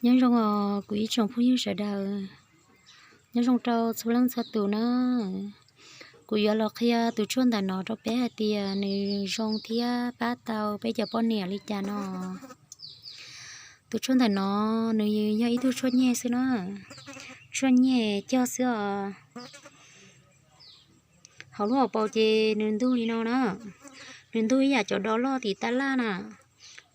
Nyob zoo os kuv ib tsoom phooj ywg sawv daws, nyob zoo rau txhua leej txhua tus na. Kuv yuav los qhia tus tshuaj ntawm no rau peb hais tias nws zoo thiab pab tau peb cov poj niam li cas no. Tus tshuaj ntawm no nws yog ib tug tshuaj nyeg xwb na, tshuaj nyeg cog xwb os. Hauv lub hauv paus ces nws ntug li no na, nws ntug ib yam cov dos loj tim tab laj na.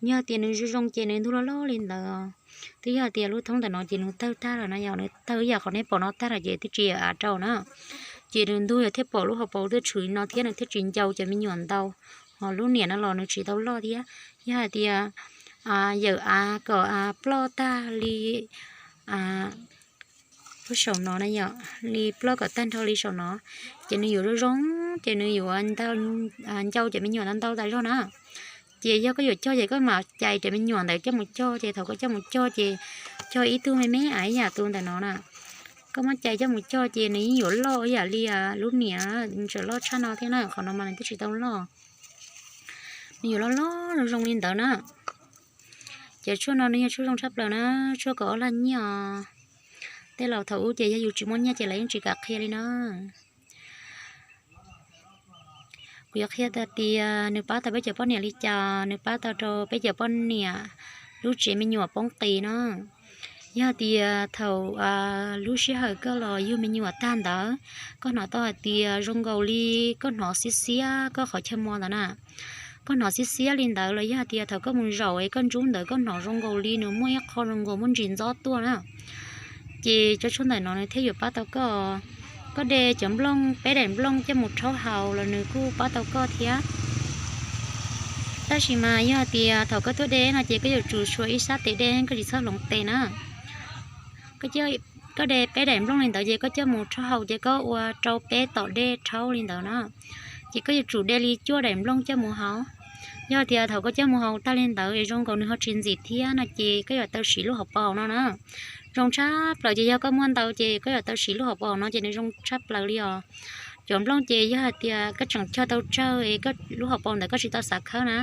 Yog tias nws zoo zoo ces nws ntug loj loj li ntawd. Twb yog tias lub thoob ntawm no ces nws tawg tag lawm na, yog nws tawg ib yam qhov nej pom no tag lawm ces twb tsis yog av rau na. Ces nws ntug yog thiaj pom lub hauv paus twb tshwm li no thiab nws thiaj tsis ncau cov me nyuam ntau. Ho lub niam no los nws tsis tau loj thiab. Yog hais tias yawm av kom ploj tag li lub saum no na yom, li ploj kom tag nrho li saum no, ces nws yuav zoo zoo, ces nws yuav ncau cov me nyuam ntau ntau tas zog na. Ces yog koj yuav cog ces koj mam cais cov me nyuam ntawd coj mus cog, ces thaum koj coj mus cog ces cog ib tug me me ib yam tus ntawm no na. Koj muab cais coj mus cog ces nws yeej yuav loj ib yam li lub niam, tseem loj tshaj no thiab na, qhov no mas nws twb tsis tau loj. Nws yuav loj loj zoo zoo li ntawd na. Ces tshuaj no nws yog tshuaj zoo tshaj plaws na, tshuaj kaum ob lag nyiaj os. Tej laus thaum ub ces yog yus tsis muaj nyiaj ces lawv yeej tsis kam qhia li na. Kuv yuav qhia tias nws pab tau peb cov poj niam li cas, nws pab tau rau peb cov poj niam lub tsev me nyuam poob qis na. Yog tias thaum lub sij hawm koj los yug me nyuam tag ntawd, koj hnov tau hais tias zoo nkaus li koj hnov xiab xiab koj qhov chaw mos ntawd na. Koj hnov xiab xiab li ntawd los yog hais tias thaum koj mus zaum es koj ntsub ntawd koj hnov zoo nkaus li nws muaj ib qho zoo nkaus muaj ntsis ntxob tuaj na. Ces cov tshuaj ntawm no nws thiaj yuav pab tau koj. Koj de cov nplooj, peb daim nplooj coj mus rhaub haus los nws kuj pab tau koj thiab. Tab sis mas yog hais tias thaum koj tuaj de no ces koj yuav tsum tshuav ib sab tes de, koj tsis txhob hloov tes na. Koj de peb daim nplooj li ntawd ces koj coj mus rhaub haus ces koj ua rau peb tom dej rhaub li ntawd na. Ces koj yuav tsum de li cuaj daim nplooj coj mus haus. Yog tias thaum koj coj mus haus tag li ntawd es zoo nkaus nws ho tsis ntxim thiab no ces koj yuav tau siv lub hauv paus no na. Zoo tshaj plaws ces yog koj muaj ntau ces koj yuav tau siv lub hauv paus no ces nws zoo tshaj plaws li os. Cov nplooj ces yog hais tias koj tseem cog tau tsawg es lub hauv paus ntawd koj tsis tau xav khawb na,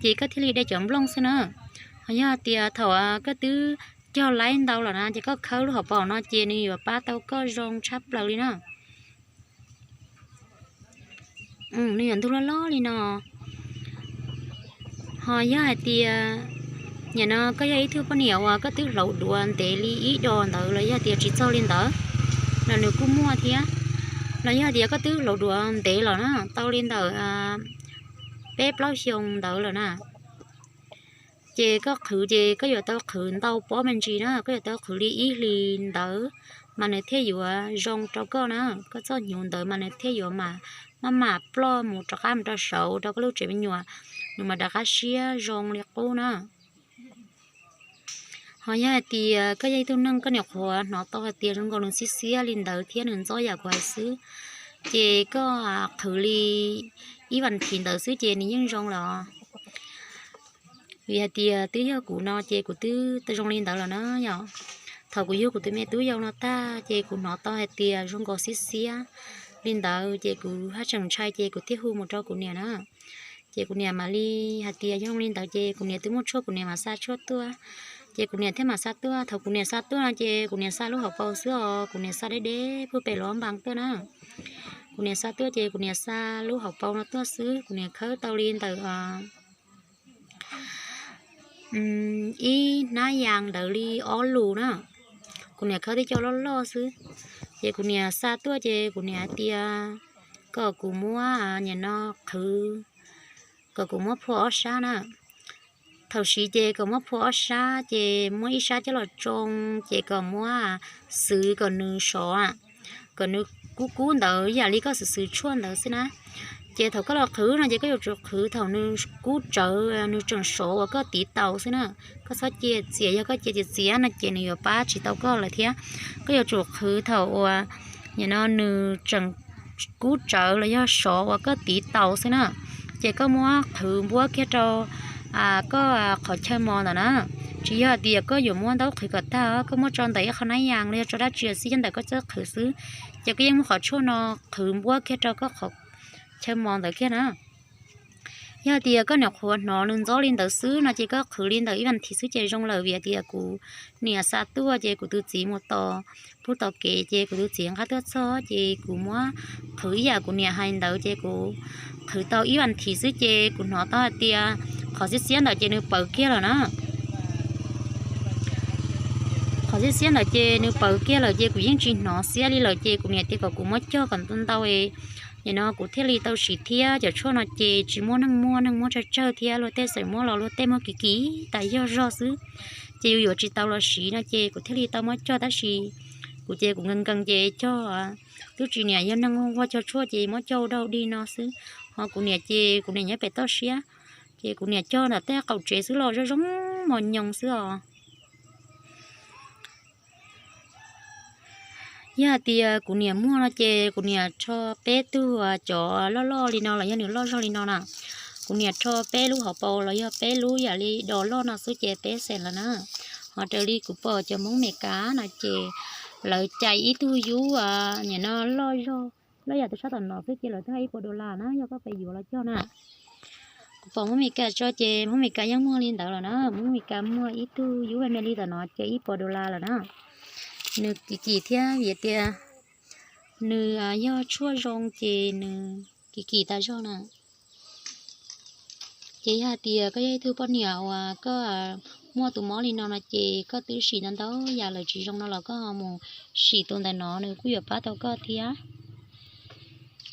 ces koj thiaj li de cov nplooj xwb na. Ho yog hais tias thaum koj twb cog laib ntau lawm na ces koj khawb lub hauv paus no ces nws yuav pab tau koj zoo tshaj plaws li na. Nws yuav ntug loj loj li no. Ho yog hais tias nim no koj yog ib tug poj niam uas koj twb hlauv duav ntev li ib dos ntawd los yog tias tsis txog li ntawd los nws kuj muaj thiab. Los yog tias koj twb hlauv duav ntev lawm na, tau li ntawm peb plaub xyoo ntawd lawm na, ces koj qhwv ces koj yuav tau qhwv ntau pob me ntsis na, koj yuav tau qhwv li ib hlis ntawd mas nws thiaj yuav zoo rau koj na. Koj txoj hnyuv ntawd mas nws thiaj yuav mam, maj mam ploj mus rov qab mus rau saud rau koj lub tsev me nyuam, nws mam rov qab siab zoo li qub na. Ho yog hais tias koj yog ib tug neeg koj nyuam qhuav hnov tau hais tias zoo nkaus nws xiab xiab li ntawd thiab nws ntxob yam kuv hais xwb, ces koj qhwv li ib vas thiv ntawd xwb ces nws yeej zoo lawm. Vim hais tias twb yog kuv no ces kuv twb tau zoo li ntawd lawm na yom. Thaum kuv yug kuv tus me tub yau no tag ces kuv hnov tau hais tias zoo nkaus xiab xiab li ntawd ces kuv haj tseem ntshai ces kuv thiaj hu mus rau kuv niam na. Ces kuv niam mam li hais tias yog zoo li ntawd ces kuv niam twb muaj tshuaj kuv niam mam xa tshuaj tuaj. Ces kuv niam thiaj mam xa tuaj, thaum kuv niam xa tuaj no ces kuv niam xa lub hauv paus xwb os, kuv niam xa deb deb puag pem los npas tuaj na. Kuv niam xa tuaj ces kuv niam xa lub hauv paus no tuaj xwb, kuv niam khawb tau li ntawm ib hnab yas ntawd li ob lus na. Kuv niam khawb tib co loj loj xwb. Ces kuv niam xa tuaj ces kuv niam hais tias kom kuv muab nim no qhwv, kom kuv muab phua ob sab na. Thaum siv ces kom muab phua ob sab ces muab ib sab coj los tsoo ces kom muab xwv kom nws sov, kom nws kub kub ntawd yam li koj xwv xwv tshuaj ntawd xwb na. Ces thaum koj los qhwv no ces koj yuav tsum qhwv thaum nws kub tsawv nws tseem sov uas koj tiv taus xwb na. Koj txhob cia txias, yog koj cia txias txias no ces nws yuav pab tsis tau koj lawm thiab. Koj yuav tsum qhwv thaum uas nim no nws tseem kub tsawv los yog sov uas koj tiv taus xwb na. Ces koj muab qhwv npuab kiag rau koj qhov chaw mos ntawm na. Tsis yog tias koj yuav muab ntaub qhwv kom tag, koj muab tso ntawm ib qho hnab yas los yog tso dab tsi xwb, nyob ntawm koj txoj qhwv xwb. Ces koj yeej muab qhov tshuaj no qhwv npuab kiag rau koj qhov chaw mos ntawd kiag na. Yog tias koj nyuam qhuav hnov nws ntxob li ntawd xwb no ces koj qhwv li ntawm ib vas thiv xwb ces zoo lawm, vim tias kuv niam xa tuaj ces kuv tus txiv mus tos pub tos kev ces kuv tus txiv nqa tuaj txog ces kuv muab qhwv ib yam kuv niam hais ntawd ces kuv qhwv tau ib vas thiv xwb ces kuv hnov tau hais tias qhov xiab xiab ntawd ces nws paws kiag lawm na. Qhov xiab xiab ntawd ces nws paws kiag lawm ces kuv yeej tsis hnov xiab li lawm ces kuv niam tias kom kuv muab cog kom ntau ntau, nim no kuv thiaj li tau siv thiab. Cov tshuaj no ces tsis muaj neeg muaj, neeg muab tsawg tsawg thiab luag tej xeem muab los luag tej muab kim kim tas yog zog xwb, ces yus yuav tsis tau los siv no ces kuv thiaj li tau muab cog tab sis kuv ces kuv nkees nkees ces cog twb tsis niam yog neeg ua cog tshuaj ces muab cog ua dog dig no xwb. Ho kuv niam ces kuv niam nyob pem toj siab, ces kuv niam cog ntawm tej qaum tsev xwb los zoo zoo mos nyoos xwb os. Yog hais tias kuv niam muaj no ces kuv niam rho peb tug cov loj loj li no los yog nws loj zog li no na, kuv niam rho peb lub hauv paus los yog peb lub yam li dos loj no xwb ces peb xees lawm na. Ho raws li kuv pom cov Hmoob Meskas no ces lawv cais ib tug yub nim no loj zog, loj yam tus sab tom no xwb ces lawv twb hais ib puas dollar na yog koj pes yuav los cog na. Kuv pom Hmoob Meskas tso ces Hmoob Meskas yeej muag li ntawd lawm na, Hmoob Meskas muag ib tug yub me me li tom no ces ib puas dollar lawm na. Nws kim kim thiab vim tias nws yog tshuaj zoo ces nws kim kim tas zog na. Ces yog hais tias koj yog ib tug poj niam uas koj muaj tus mob li no no ces koj twb sim ntau ntau yam lawm tsis zoo no los koj ho mus sim tus ntawm no nws kuj yuav pab tau koj thiab.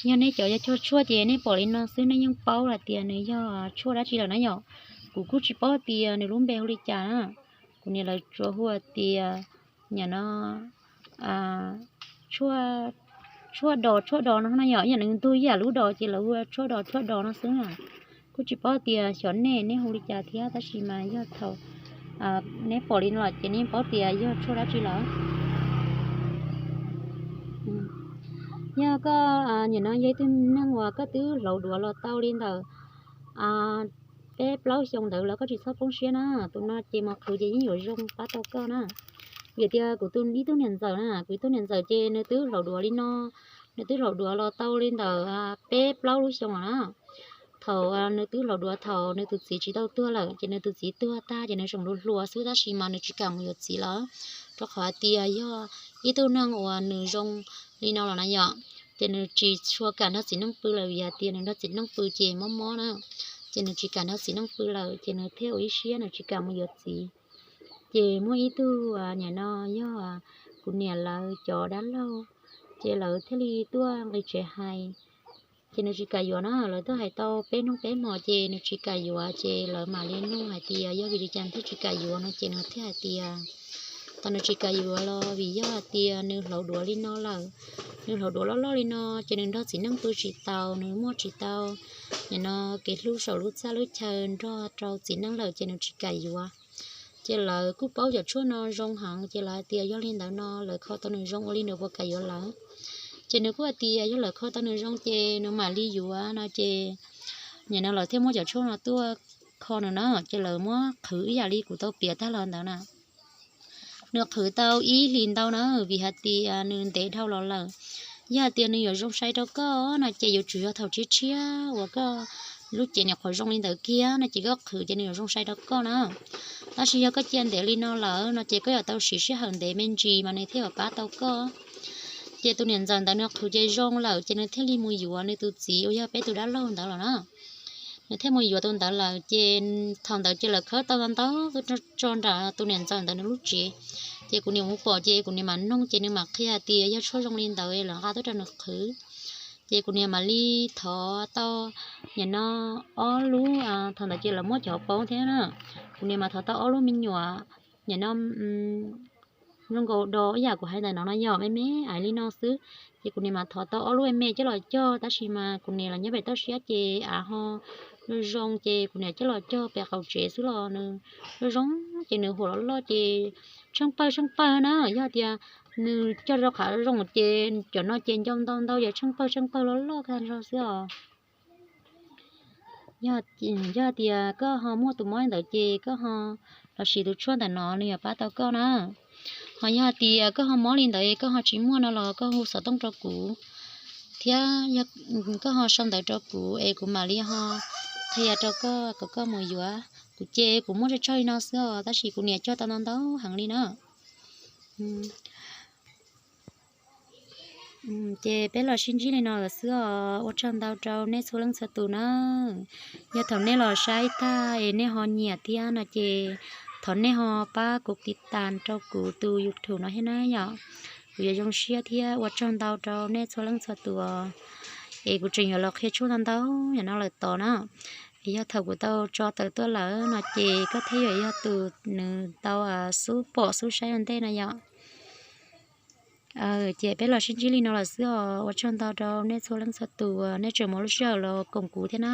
Yog nej cov yog cog tshuaj ces nej pom li no xwb nej yeej paub hais tias nws yog tshuaj dab tsi lawm na yom. Kuv kuj tsis paub tias nws lub npe hu li cas na. Kuv niam lawv tsuas hu tias nim no tshuaj dos tshuaj dos no na yom, ib yam nws ntug ib yam lub dos ces lawv hu tshuaj dos tshuaj dos no xwb na. Kuj tsis paub tias xyov nej nej hu li cas thiab tab sis mas yog thaum neb pom li no los ces nej paub tias yog tshuaj dab tsi lawm. Yog koj nim no yog ib tug neeg uas koj twb hlauv duav los tau li ntawm peb plaub xyoo ntawd los koj tsis txhob poob siab na, tus no ces mus qhwv ces yeej yuav zoo pab tau koj na. Vim tias kuv ib tug niam ntxawm na, kuv ib tug niam ntxawm ces nws twb hlauv duav li no, nws twb hlauv duav los tau li ntawm peb plaub lub xyoo na. Thaum nws twb hlauv duav thaum nws tus txiv tsis tau tuag lawm ces nws tus txiv tuag tag ces nws tseem hluas hluas xwb tab sis mas nws tsis kam mus yuav txiv lawm, rau qhov hais tias yog ib tug neeg uas nws zoo li no los na yom, ces nws tsis tshua kam nrog txiv neej pw lawm vim hais tias nws nrog txiv neej pw ces mob mob na, ces nws tsis kam nrog txiv neej pw lawm ces nws thiaj ua ib siab nws tsis kam mus yuav txiv. Ces muaj ib tug nim no yog kuv niam lawv cov dab laug, ces lawv thiaj li tuaj nqis tsev hais. Ces nws tsis kam yuav na, lawv twb hais tau peb hnub peb hmo ces nws tsis kam yuav ces lawv mam li nug hais tias yog vim li cas thiaj tsis kam yuav no ces nws thiaj hais tias tau nws tsis kam yuav los vim yog hais tias nws hlauv duav li no lawm, nws hlauv duav loj loj li no ces nws nrog txiv neej pw tsis tau, nws muaj tsis tau nim no kev hlub saum lub txaj lub chaw nrog rau txiv neej lawm ces nws tsis kam yuav. Ces lawv kuj paub cov tshuaj no zoo heev ces lawv hais tias yog li ntawd no lawv kho tau nws zoo ua li nws puas kam yuav lawv. Ces nws kuj hais tias yog lawv kho tau nws zoo ces nws mam li yuav no ces nim no lawv thiaj muab cov tshuaj no tuaj kho nws na, ces lawv muab qhwv ib yam li kuv tau piav tag los ntawd na. Nws qhwv tau ib hlis ntau na, vim hais tias nws ntev dhau los lawm. Yog hais tias nws yuav zoo sai rau koj no ces yuav tsum yog thaum tshiab tshiab uas koj lub cev nyuam qhuav zoo li ntawd kiag no ces koj qhwv ces nws yuav zoo sai rau koj na. Tab sis yog koj cia ntev li no lawm no ces koj yuav tau siv sij hawm ntev me ntsis mas nws thiaj yuav pab tau koj. Ces tus niam ntxawm ntawd nws qhwv ces zoo lawm ces nws thiaj li mus yuav nws tus txiv uas yog peb tus dab laug ntawd los na. Nws thiaj mus yuav tus ntawd lawm ces thaum ntawd ces lawv khawb tau ntau tso nram tus niam ntxawm ntawd nws lub tsev. Ces kuv niam mus pom ces kuv niam mam noog ces nws mam qhia hais tias yog tshuaj zoo li ntawd lawv nqa tuaj rau nws qhwv. Ces kuv niam mam li thov tau nim no ob lub, thaum ntawd ces lawv muab cov hauv paus thiab na. Kuv niam mam thov tau ob lub me nyuam nim no zoo nkaus dos ib yam kuv hais ntawm no no yog me me ais li no xwb. Ces kuv niam mam thov tau ob lub me me coj los cog tab sis mas kuv niam los nyob pem toj siab ces av ho zoo zoo ces kuv niam coj los cog pem qaum tsev xwb los nws zoo zoo ces nws huam loj loj ces tsheej pawg tsheej pawg na. Yog tias nws cog rau qhov zoo ces cov no ces ncau ntau ntau ces tsheej pawg tsheej pawg loj loj kag nrho xwb os. Yog tias koj ho muaj tus mob ntawd ces koj ho los siv tus tshuaj ntawm no nws yuav pab tau koj na. Ho yog tias koj ho mob li ntawd koj ho tsis muaj no los koj hu xov tooj rau kuv thiab koj ho sau ntawv rau kuv es kuv mam li ho qhia rau koj kom koj mus yuav. Kuv ces kuv muaj tsawg tsawg li no xwb os, tab sis kuv niam coj tau ntau ntau heev li na. Ces peb los sib ntsib li no lawm xwb os, ua tsaug ntau rau nej txhua leej txhua tus na. Yog thaum nej los saib tag es nej ho nyiam thiab no ces thov nej ho pab kuv tiv tas rau kuv tus YouTube no thiab na yom. Kuv yuav zoo siab thiab ua tsaug ntau rau nej txhua leej txhua tus es kuv tseem yuav los qhia tshuaj ntau ntau yam no lawm tod na. Es yog thaum kuv tau tso tawm tuaj lawm no ces koj thiaj yuav yog tus nws tau xub pom xub saib ua ntej no yom. Ces peb los sib ntsib li no lawm xwb os, ua tsaug ntau rau nej txhua leej txhua tus uas nej tseem muab lub sij hawm los koom kuv thiab na.